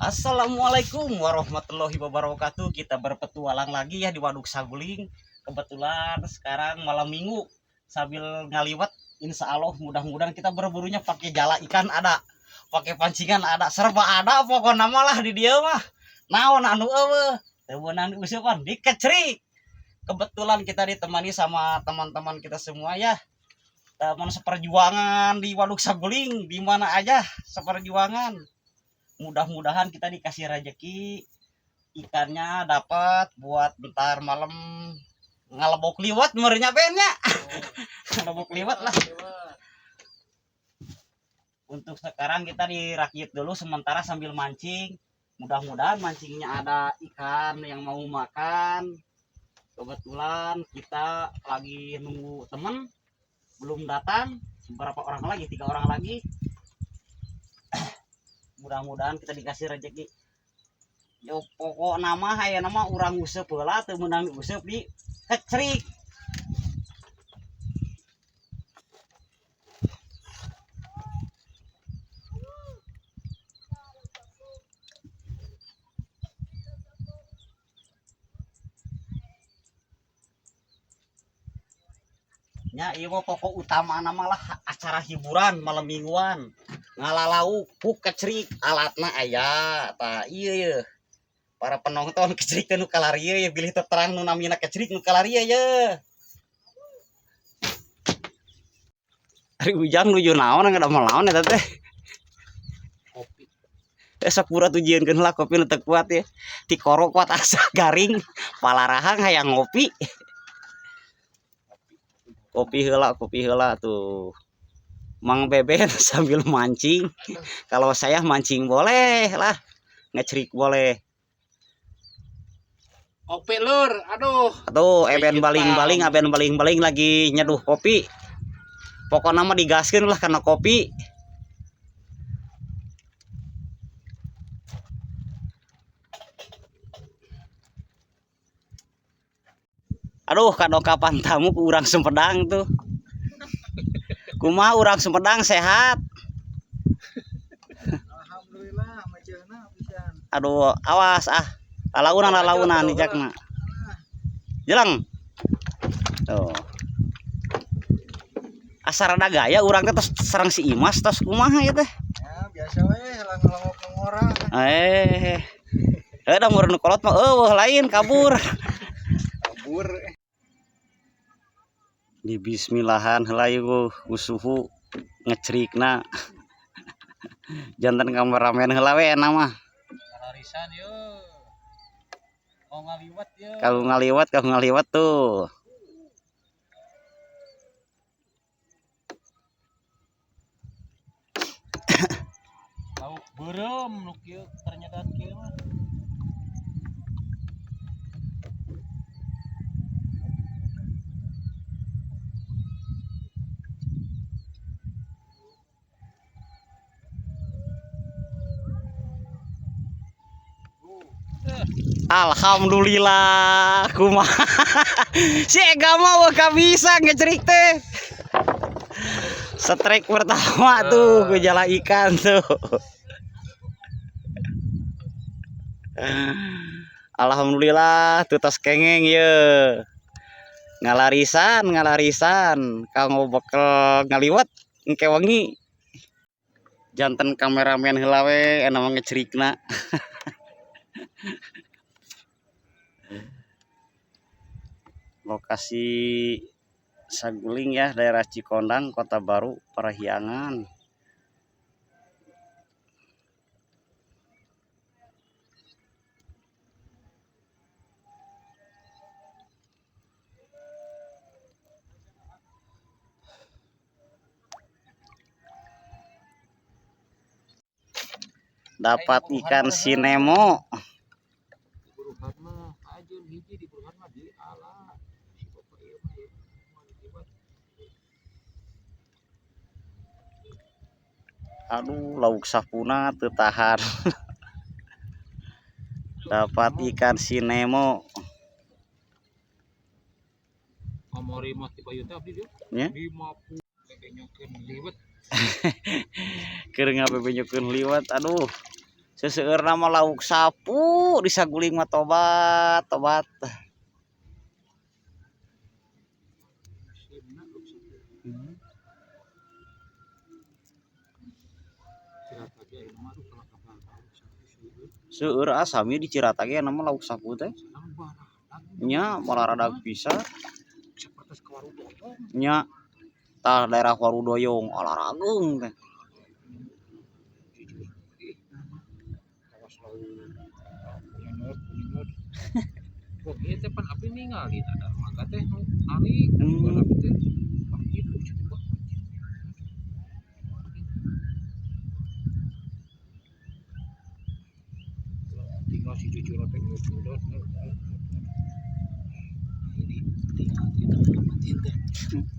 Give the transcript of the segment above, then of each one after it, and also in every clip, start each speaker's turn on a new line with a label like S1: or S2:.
S1: Assalamualaikum warahmatullahi wabarakatuh. Kita berpetualang lagi ya di Waduk Saguling. Kebetulan sekarang malam Minggu, sambil ngaliwet, insya Allah mudah-mudahan kita berburunya pakai jala ikan ada, pakai pancingan ada, serba ada pokoknya malah di dieu mah. Naon anu euweuh, teu meunang diuseupan dikecrik. Kebetulan kita ditemani sama teman-teman kita semua ya. Teman seperjuangan di Waduk Saguling, di mana aja seperjuangan. Mudah-mudahan kita dikasih rezeki ikannya dapat buat bentar malam ngalebok liwet meureun nya, Ben, nya. Ngalebok liwet lah. Untuk sekarang kita dirakit dulu sementara sambil mancing. Mudah-mudahan mancingnya ada ikan yang mau makan. Kebetulan kita lagi nunggu temen belum datang, beberapa orang lagi, 3 orang lagi. Mudah-mudahan kita dikasih rezeki. Yo pokokna mah aya nama urang useup heula, teu meunang diuseup di kecrik. Nya ieu mah pokok utama nama lah acara hiburan malam mingguan. Ngala lauk ku kecrik, alatna aya. Tah ieu ye. Para penonton kecrik teh nu kalarieu ye, bilih terang nu namina kecrik nu kalarieu ye. Ari Ujang nuju naon, ngadamel naon eta teh?
S2: Kopi.
S1: Eh, sok pura tuh jieunkeun lah kopi nu teu kuat ya. Tikoro kuat asa garing, palarahang hayang ngopi. Kopi heula, kopi heula tuh. Mang Beben sambil mancing. Kalau saya mancing boleh lah, ngecrik boleh.
S2: Kopi, Lur, aduh.
S1: Tuh, Eben
S2: Hitam.
S1: Baling-baling, Eben baling-baling lagi nyeduh kopi. Pokoknya mah digaskeun lah karena kopi. Aduh, kapan tamu ku urang Sumedang tuh. Kumaha urang Sumedang, sehat?
S3: Alhamdulillah, majeuna pisan.
S1: Aduh, awas ah. Lalaunan, lalaunan dijakna. Jelang. Tuh. Asa rada gaya urang teh tos sareng si Imas tos kumaha ya teh?
S3: Ya, biasa we ngelongok ngora.
S1: Eh. Eh, da meureun kolot mah euweuh lain kabur.
S3: Kabur.
S1: Di bismillahan heula ieu ku suhu ngecrikna. Janten kameramen heula we enak mah.
S2: Larisan yo. Mau ngaliwet yo.
S1: Kalau ngaliwet tuh.
S2: Lauk beureum nu kieu pernyataan kieu mah.
S1: Alhamdulillah, kumaha. Si Ega mah wah bisa ngecerik teh. Strike pertama tuh gejala ikan tuh. Alhamdulillah tuh tos kengeng ye. Ngalarisan, ngalarisan kanggo bekel ngaliwet engke wengi. Janten kameramen heula we enak mah ngecerikna. Lokasi Saguling ya, daerah Cikondang, Kota Baru, Parahyangan. Dapat ikan si Nemo.
S2: Buruhan mah ajeun hiji di buruhan mah di ala. Si bapak ieu mah ieu moal liwat.
S1: Aduh, lauk sapuna teu tahan. Dapat ikan si Nemo.
S2: Kamari mah ti payun teh abdi dieu.
S1: Nya?
S2: 50 bebenyokeun liwet.
S1: Keur ngabebenyokeun liwet, aduh. Seseueurna mah lauk sapu di Saguling mah tobat, tobat. Seueur sami di Cirata ge nama lauk sapu teh. Nya malaradag pisan. Nya tah daerah Warudoyong olahragung teh.
S2: Ieu teh pan abdi ningali da dermaga teh nu narik abdi teh wah kitu cenah. Tinggal si cucu teh nyudot. Ini tinggal itu patin teh.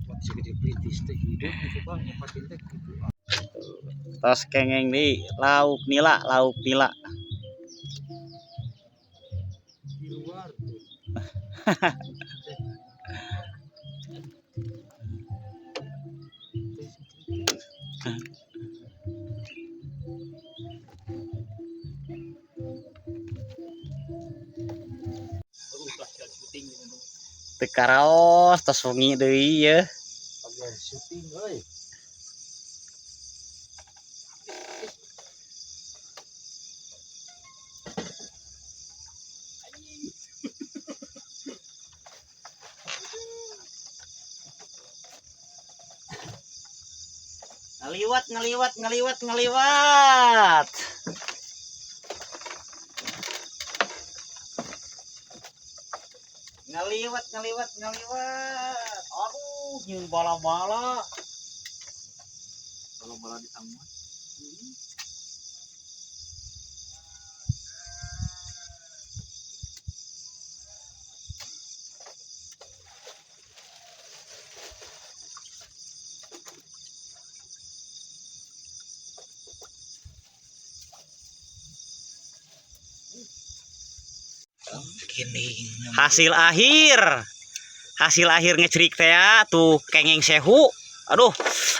S2: Buat segede perintis teh hidup coba nya patin teh kitu.
S1: Tos kengeng deui lauk nila, lauk nila.
S2: Di luar tuh.
S1: Teu karaos tos wengi deui yeuh.
S3: Bagian syuting euy.
S1: Ngaliwat, ngaliwat, ngaliwat, ngaliwat. Ngaliwat, ngaliwat, ngaliwat. Aduh, nyeun bala-bala.
S3: Bala-bala di tamuan.
S1: Hasil akhir. Hasil akhir ngecerik teh ya, tuh kengeng sehu. Aduh,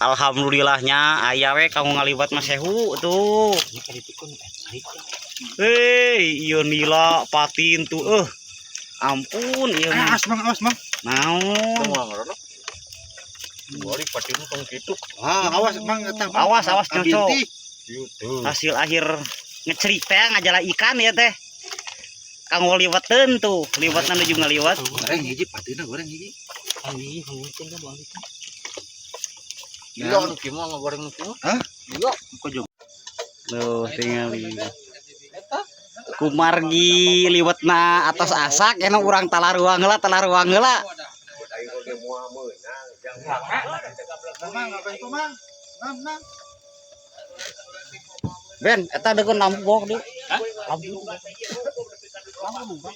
S1: alhamdulillahnya aya we kamu ngaliwat mah sehu tuh. Hei, ieu nila patin tuh. Ampun ieu mah.
S3: Awas Mang, awas Mang.
S1: Naon?
S4: Balik patin tong kitu.
S3: Ah, awas Mang eta. Mang.
S1: Awas, awas, nyocok.
S3: Abinti.
S4: Gitu.
S1: Hasil akhir ngecerik teh ngajala ikan ya teh. Kanggo liweteun tuh, liwetna nuju ngaliwet.
S3: Goreng hiji patina goreng hiji.
S4: Iya anu kieu mah ngagoreng nu kieu.
S3: Hah?
S4: Iya.
S1: Tuh, tingali. Kumargi liwetna atas asak enak urang talaruang heula, talaruang heula.
S3: Mang, apa itu Mang? Mang, Mang.
S1: Ben, eta deukeuh lampu bawah deui. Lampu. Lampu buka.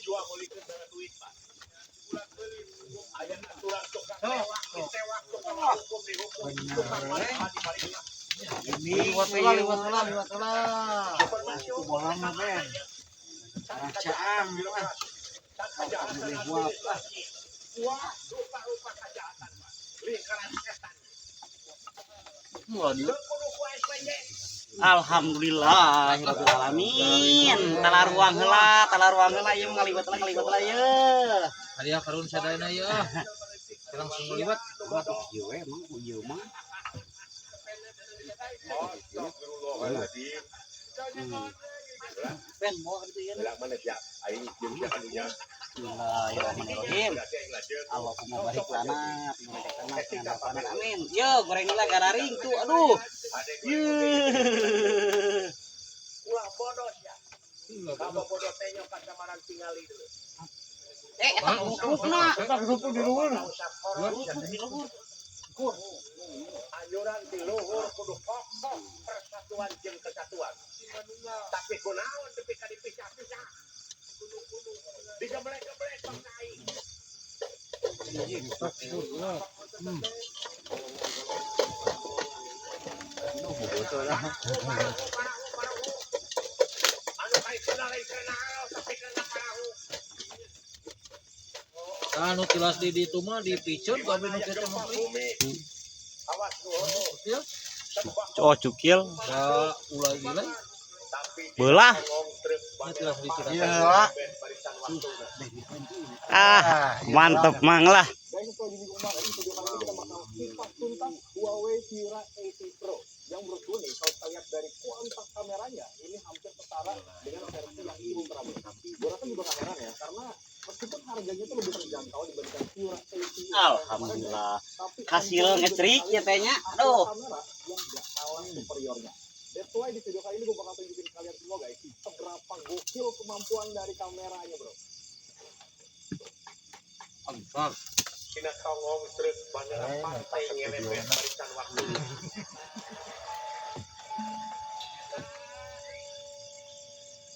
S3: Liwat heula, liwat heula, liwat heula. Itu bolana Ben. Racaan gitu ah. Liwat ah.
S1: Alhamdulillah rabbil alamin. Talaruang heula, talaruang heula ieu ngaliwet heula, ngaliwet heula ieu.
S2: Aya karun sadayana ieu. Langsung liwat.
S1: Waduh, ieu we emang ieu mah. Ben, bawa gitu ya. Bismillahirrahmanirrahim. Allahumma barik lana, fi ma razaqtana, amin. Yo, goreng heula gararing tuh. Aduh. Yuh. Eta kerupukna.
S2: Eta kerupuk di luhur.
S1: Kerupuk di luhur.
S5: Anjuran di luhur kudu kokoh persatuan jeung kesatuan. Tapi kunaon tepi ka dipisah-pisah. Digeblek-geblek bangsa aing. Anu kaituna lain karena tapi karena parahu.
S2: Anu tilas di ditu mah dipiceun ku abdi nu kitu mah.
S5: Bumi. Awas luhur.
S2: Cukil.
S1: Oh, cukil.
S2: Da ulah gila.
S5: Tapi
S1: Belah.
S3: Iya lah.
S1: Ah, mantep mang lah. Alhamdulillah. Hasil ngetrik ya tehnya. Aduh.
S5: Dina tongong truk bandara partai ngelebet barisan waktu.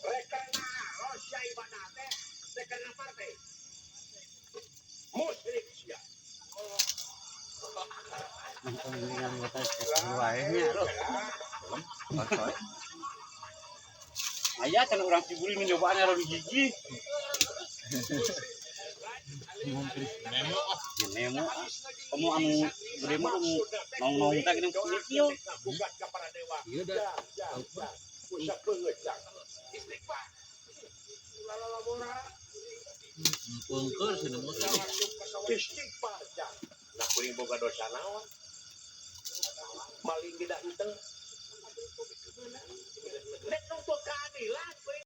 S5: Rekerna Rosya ibadah teh rekerna partai. Musyrik sia.
S1: Aya can urang Ciburi nyobaan anu gigi. Ya, nemo. Kamu anu gede mah anu nong-nong teh geuning kecil.
S5: Gugat ka para dewa.
S2: Iya dah.
S5: Usah beungeut jang. Istighfar. Lalalabora.
S2: Pengker sih nemu teh.
S5: Istighfar jang. Nah kuring boga dosa naon? Maling tidak henteu. Nek nuntut keadilan.